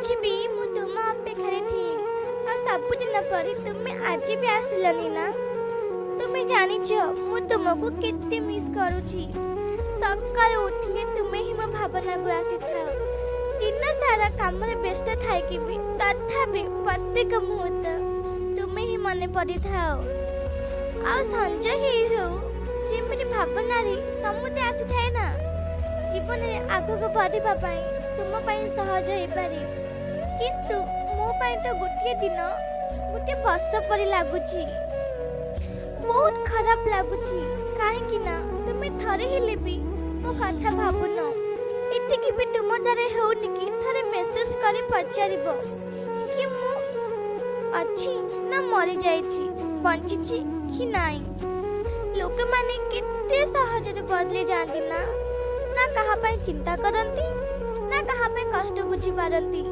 ଆଜି ବି ମୁଁ ତୁମ ଅପେକ୍ଷାରେ ଥିଲି, ଆଉ ସବୁଦିନ ପରି ତୁମେ ଆଜି ବି ଆସିଲନି ନା? ତୁମେ ଜାଣିଛ ମୁଁ ତୁମକୁ କେତେ ମିସ୍ କରୁଛି। ସକାଳୁ ଉଠିଲେ ତୁମେ ହିଁ ମୋ ଭାବନାକୁ ଆସିଥାଅ। ଦିନ ସାରା କାମରେ ବ୍ୟସ୍ତ ଥାଇକି ବି ତଥାପି ପ୍ରତ୍ୟେକ ମୁହୂର୍ତ୍ତ ତୁମେ ହିଁ ମନେ ପଡ଼ିଥାଅ। ଆଉ ସଞ୍ଜ ହେଇ ହେଉ ଯେମିତି ଭାବନାରେ ସମୁଦ୍ର ଆସିଥାଏ ନା, ଜୀବନରେ ଆଗକୁ ବଢ଼ିବା ପାଇଁ ତୁମ ପାଇଁ ସହଜ ହେଇପାରେ, କିନ୍ତୁ ମୋ ପାଇଁ ତ ଗୋଟିଏ ଦିନ ଗୋଟିଏ ବର୍ଷ ପରି ଲାଗୁଛି। ବହୁତ ଖରାପ ଲାଗୁଛି, କାହିଁକି ନା ତୁମେ ଥରେ ହେଲେ ବି ମୋ କଥା ଭାବୁନ। ଏତିକି ବି ତୁମ ଦ୍ୱାରା ହେଉନି କି ଥରେ ମେସେଜ କରି ପଚାରିବ କି ମୁଁ ଅଛି ନା ମରିଯାଇଛି, ବଞ୍ଚିଛି କି ନାହିଁ। ଲୋକମାନେ କେତେ ସହଜରେ ବଦଳି ଯାଆନ୍ତି ନା, ନା କାହା ପାଇଁ ଚିନ୍ତା କରନ୍ତି ନା କାହା ପାଇଁ କଷ୍ଟ ବୁଝିପାରନ୍ତି।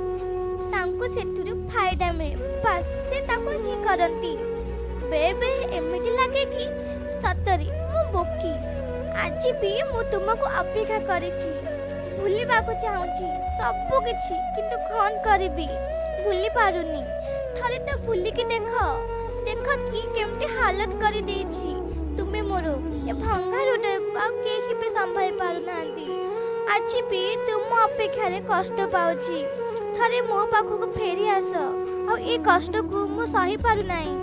ତାଙ୍କୁ ସେଥିରୁ ଫାଇଦା ମିଳେ, ବାସ୍ ସେ ତାକୁ ହିଁ କରନ୍ତି। ବେଳେ ଏମିତି ଲାଗେ କି ସତରେ ମୁଁ ବୋକି। ଆଜି ବି ମୁଁ ତୁମକୁ ଅପେକ୍ଷା କରିଛି। ଭୁଲିବାକୁ ଚାହୁଁଛି ସବୁ କିଛି, କିନ୍ତୁ କ'ଣ କରିବି, ଭୁଲି ପାରୁନି। ଥରେ ତ ଭୁଲିକି ଦେଖ, ଦେଖ କି କେମିତି ହାଲତ କରିଦେଇଛି ତୁମେ ମୋର। ଏ ଭଙ୍ଗା ହୃଦୟକୁ ଆଉ କେହି ବି ସମ୍ଭାଳି ପାରୁନାହାନ୍ତି। ଆଜି ବି ତୁମ ଅପେକ୍ଷାରେ କଷ୍ଟ ପାଉଛି। ଥରେ ମୋ ପାଖକୁ ଫେରି ଆସ, ଆଉ ଏ କଷ୍ଟକୁ ମୁଁ ସହିପାରୁନାହିଁ।